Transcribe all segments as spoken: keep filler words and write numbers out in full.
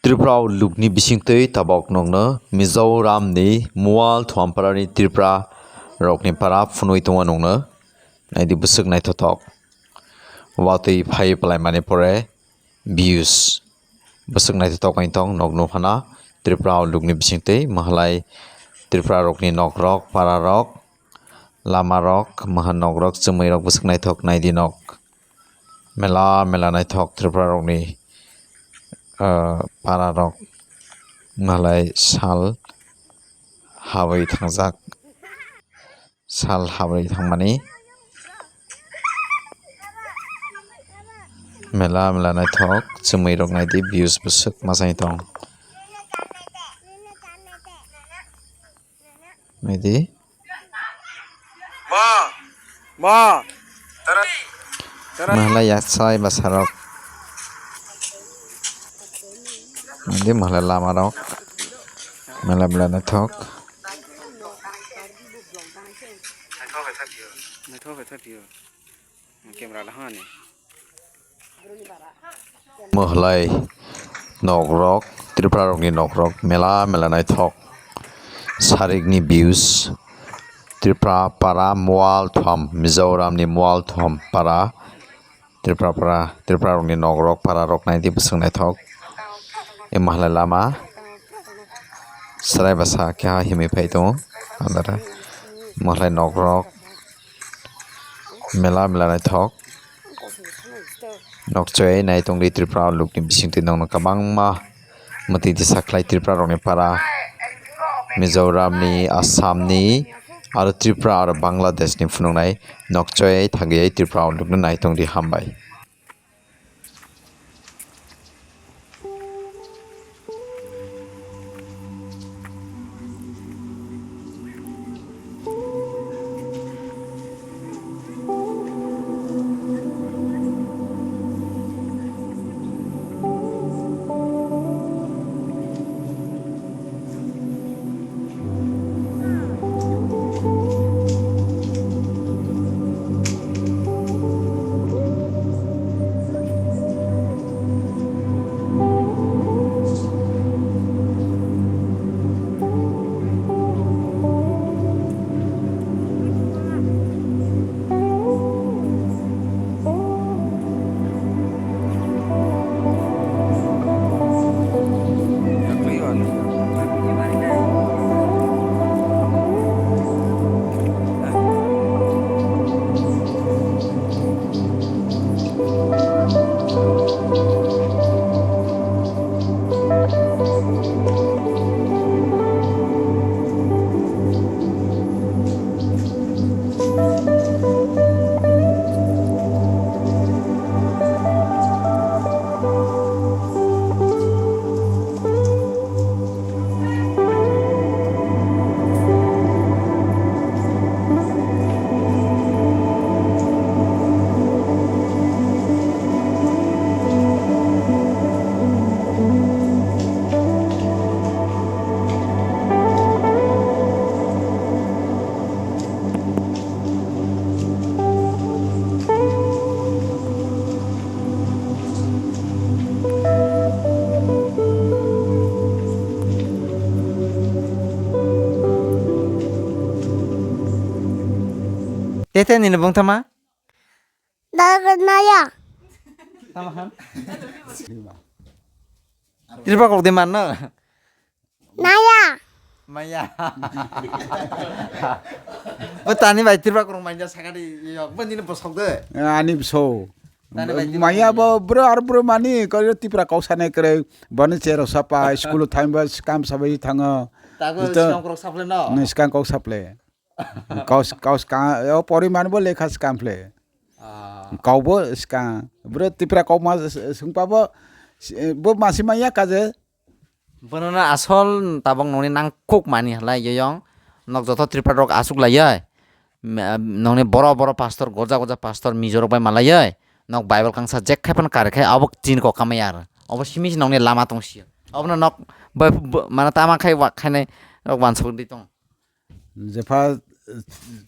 Tripura lukni bisingtwi tabok nokno Mizoramni Mual Thuamparani Tripura rokni para phunui tongo nokno. Naidi bwswk naithothok. Watwi phai palaimani pore views. Bwswk naithothok wngtong nokno phana Tripura lukni bisingtwi mahalai Tripura rokni nokrok, para rok, lama rok, maha nokrok, chumui rok bwswk naithok naidi nok. Mela mela naithok Tripura rokni, ah, para rok malai sal habwi thangjak, sal habwi thangmani mela mela naithok chumui rok naidi views bwswk masai tong naidi. Ma. Ma. Tara. Tara. Mahalai yaksai bwsarok. Indi mahalai lamarok. Mela mela naithok. Naithok khe thapio. Camera lahani. Mahalai nokrok, Tripura rokni nokrok, mela mela naithok. Sarikni views, Tripura para Mual Thom, Mizoramni Mual Thom para, Tripura para, Tripura rokni nokrok, para rok naidi bwswk naithok. E mahalai lama, chwrai bwsa keha himwi phai tongo, andara mahalai nokrok. Mela mela naithok. Nokchoi nai tongdi Tripura lukni bisingtwi nokno kwbangma mwtwi tisa khlai Tripura rokni para, Mizoramni, Assamni, aro Tripura aro Bangladeshni phunuknai nokchoi thangwi Tripura lukno nai tongdi hambai. Tete nini bung tama? Daganaya. Tama han? Tripura kok di man no? Naya. Maya. Bo tani bai Tripura korong manja sakari yok. Bo nini bosok de. Ani bosok. Tani bai Tripura Maya korong bo bro ar bro mani ko Tripura kok sanai kre. Bani chero sapa school time ba skam sabai thango. Tago Ito- skam korok saple no. Ni skam kok saple. Kau kau skam o poriman bo lekha skam ple. Ah. Kau bo skam. Bro Tripura kok ma sungpa bo bo masi maya kaje. Bono no asol tabok nokni nangkuk mani halai yoyong. Nok joto Tripura rok asuk lai oi. Me-, nokni boro boro pastor, goja goja pastor, Mizo rok bai malai oi. Nok Bible kangsa jek khai phano kari khai abo chini kok kamai ar. Obo simi si nokni lama tong sio. Obono nok bai, bo-, mana tama khai wa khainai rok wansuk di tong. Jepha, eh,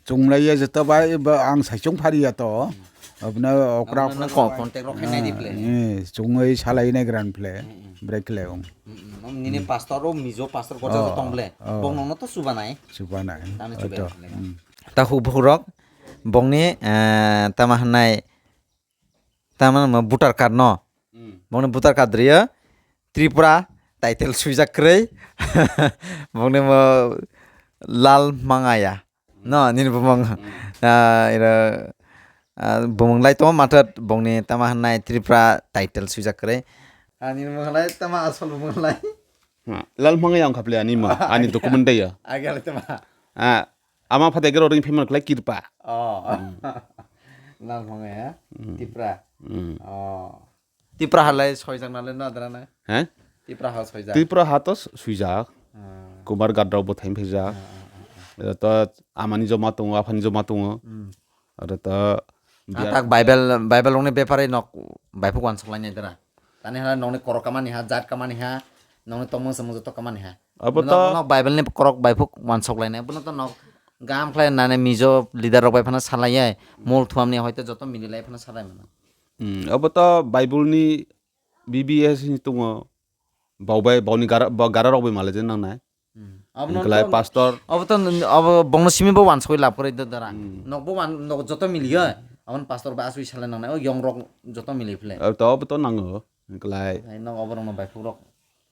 chunglaiya jeta bai ba ang saichung phariya to. Abna okra Abna okra nang ko-, contact rok khainai di ple. Eh, chungwi salai nai gran ple. Mm, mm. Bwrwi khlai wng. Mm, mm. Nini pastor o mijo pastor gotha Oh, tong ble. Oh. Bong nongno to chubanai. Chubanai. Tamo chubai Oto, khlai. Mm. Ta huk bukurok bongni, eh, tama hwnai, tama hwnma voter card no. Mm. Bongni voter card rio Tripura title swijak kwrwi. Bongni mo Lal Mangaya. No, nini bumung. Hmm. Ah, ira, ah, bumung lai tongma mathat bongni tama hwnai Tripura title swijak kwrwi. Ah, nini bumung lai tama asol bumung lai. Ha, Lal Mangaya wng kha ple ani ma, ani document dai ya. Agya lai tama. Ah, ama phate gero ring payment khlai kirpa. Oh. Hmm. Lal Mangaya, Hmm. Tripura. Hmm. Oh. Tipra halai soijak nalai no adra na? He? Tipra ha soijak. Tipra ha to s-, swijak. Ah. Kumar Gadrok bo thaim phaijak. Ah, ah, ah, ah. Ero to amani joma tongo, aphani joma tongo. Hmm. Aro to Ah, biya- tak Bible, Bible rokni bepare nok baipuk wansok lainai dara. Tani hala nokni korok kamani ha, jat kamani ha, nokni tongmung samung joto kamani ha. Abo Nok, to nok Bible ni korok baipuk wansok lainai. Bono to nok gam khlai nani mijo leader rok bai phano salai ai. Mol thuam ni hoite joto mili lai phano salai mano. Hmm, abo to Bible ni B B S ni tongo. Bau bai, bau ni gara, ba gara rok bai malai je nang nai. Hmm. Abo no Wngkhlai to, pastor. Abo to, abo bongno simi bo wansoi lab kwrwi da dara. Hmm. Nok bo wan, nok joto mili yo. Abo no pastor bai asui salai nang nai. O yong rok joto mili phle. Abo to, abo to nango. Wngkhlai. Hai nok abo rok no bai phuk rok.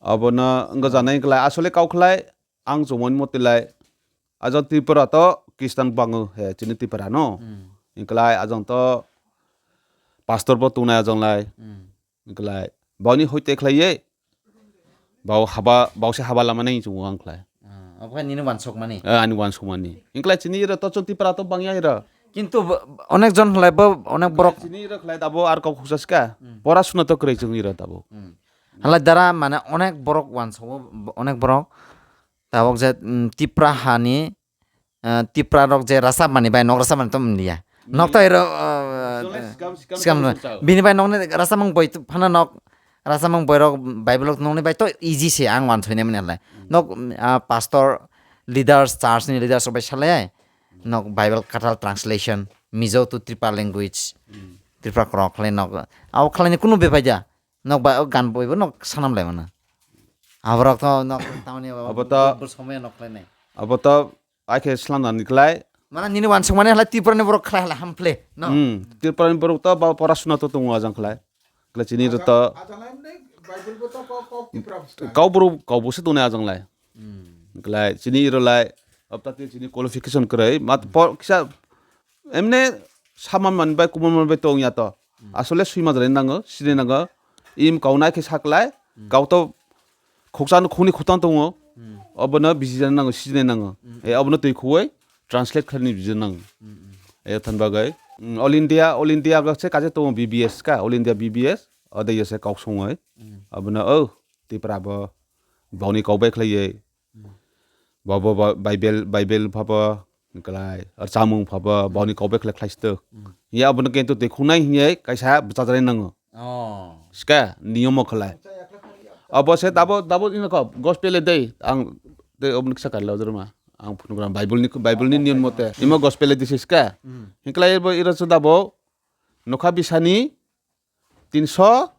Abo no wngkha janai wngkhlai. Asole kau khlai. Ang chumani motwi lai, ajang Tripura to Christian bango he, chini Tripura no. Hmm. Wngkhlai ajang to pastor bo tongnai ajang lai. Hmm. Wngkhlai boni hoite khlai ye. Bau haba, bau se haba lama nai chungo ang khlai. Ah, obo nini wansok mani. Eh, ani wansok mani. Wngkhlai chini ira to chon Tripura to bangya ira. Kintu bo, onek jon khlai bo, onek borok. Chini ira khlai dabo ar kok khusa ska. Hmm. Pora suna to kwrwi chwng ira dabo. Hmm. Halai dara mane onek borok wansogo, onek borok tabok je, mm, Tipra hani, eh, Tipra rok je rasa mani bai nok rasa mani to mliya. Nok to ero, eh, Jole sikam, sikam sikam to no. Bini bai nokni rasa mang boi phano nok rasa mang boi rok Bible rok nokni bai to easy se ang wansoi nai mani halai. Nok, mm, ah, pastor, leaders, church ni leaders rok bai salai ai. Nok Bible kathal translation, Mizo to Tripura language, Tripura korok khlai nok. Abo khlai ni kunu bepai ja. Nok ba, o gan boibo nok sanam lai mano. Aborok to nok tamani Abo to bor somoi nok lai nai. Abo to ai khe slam dan khlai. Mana nini wansuk mani halai Tripura ni borok khlai halai hample, no? Hmm, Tripura ni borok to ba pora suna to tongo ajang khlai. Khlai chini ro to. Ajang lai mne Bible bo to kok, kok Tripura bwskang. Kau bru, kau bo se tongnai ajang lai. Hmm. Khlai chini ro lai. Apta ti chini qualification kwrwi. Mat por kisa Emne saman man bai kumun man bai tong ya to. Hmm. Asole sui majra nango, sini nango. Im kau nai khe saklai, Hmm. kau to khoksa no khoni khotang tongo. Hmm. Obono biji jan nango, sini nango. Hmm. E obono twi khuwai translate khlani biji nango. Hmm, hmm. E than bagai. Mm, All India, All India ga se kaje tongo B B S ka, All India B B S. Ode yese kau songoi. Hmm. Obono o Tipra bo boni kau bai khlai ye. Hmm. Bo, bo, bo, Bible, Bible phabo, wngklai, ar chamung phabo, boni kau bai khlai khlai sito. Hmm. Ya, abono kento tei khunai hinyai, kaisa bwchajrai nango. Oh. Ska, niyomo khlai. Abo se dabo, dabo ino ko, gospel e dei, ang, dei, oboni kisa karla ojor ma. Ang phunukra Bible ni, Bible ni niyom mote. Imo gospel e dei se ska. Hmm. Hinklai bo iro se dabo, nokha bisani, tinso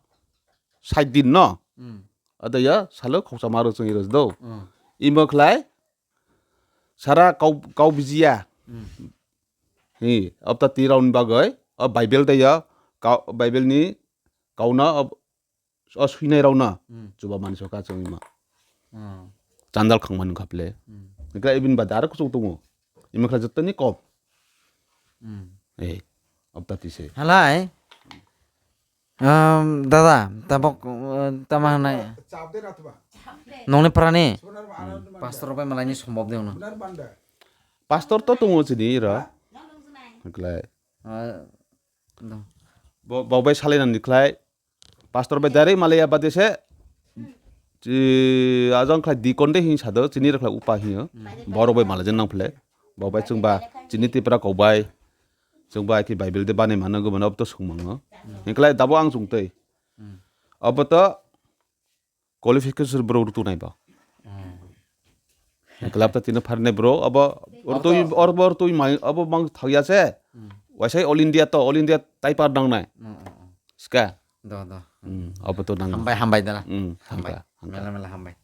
sait din no. Hmm. Ada ya, salo khoksa maro chwng iro do. Hmm. Imo khlai, sara kau, kau bijiya. Hmm. Hi, apta ti raun bagoi, o Bible da ya, kau, Bible ni kau na, o, o suinai rauna. Hmm. Chuba mani soka chwng ima. Hmm. Chandal khangmani khaple. Hmm. Nikla ibin ba dar kuchuk tungo. Ima khlai jottoni kop. Hmm. Eh, apta ti se. Halai. Um, dada, tabok, uh, tama hanai. Chap de na tuba. Nongni prani. Sebenarnya mana Hmm. mana Pastor bai malai ni sombok de ono. Benar banda. Pastor to tungo chini ira. Hah? Khlai. Uh, do. Bo, bo bai salai nang khlai. Pastor bai direct malai ya bade se. Chi ajang khlai deacon de hin sado chini ira khlai upa hin. Hmm. Boro bai malai jen nang phle. Bo bai chwng ba chini Tipra kok bai. Chwng bai ki Bible de bani mano gumano to sung mango. Hmm. Hingklai dabo ang chwng tei. Hmm. Abo to qualification bro rutu nai ba. Hmm. Club ta tino pharnai bro, abo ortoi, orbo ortoi mai, abo mang thagya se. Hmm. Waisai All India to, All India tai par dang nai. Hmm, hmm, hmm. Ska. Do, do. Hmm, obo to nang. Hambai, hambai dala. Hmm, hambai, hambai. Mela, mela hambai.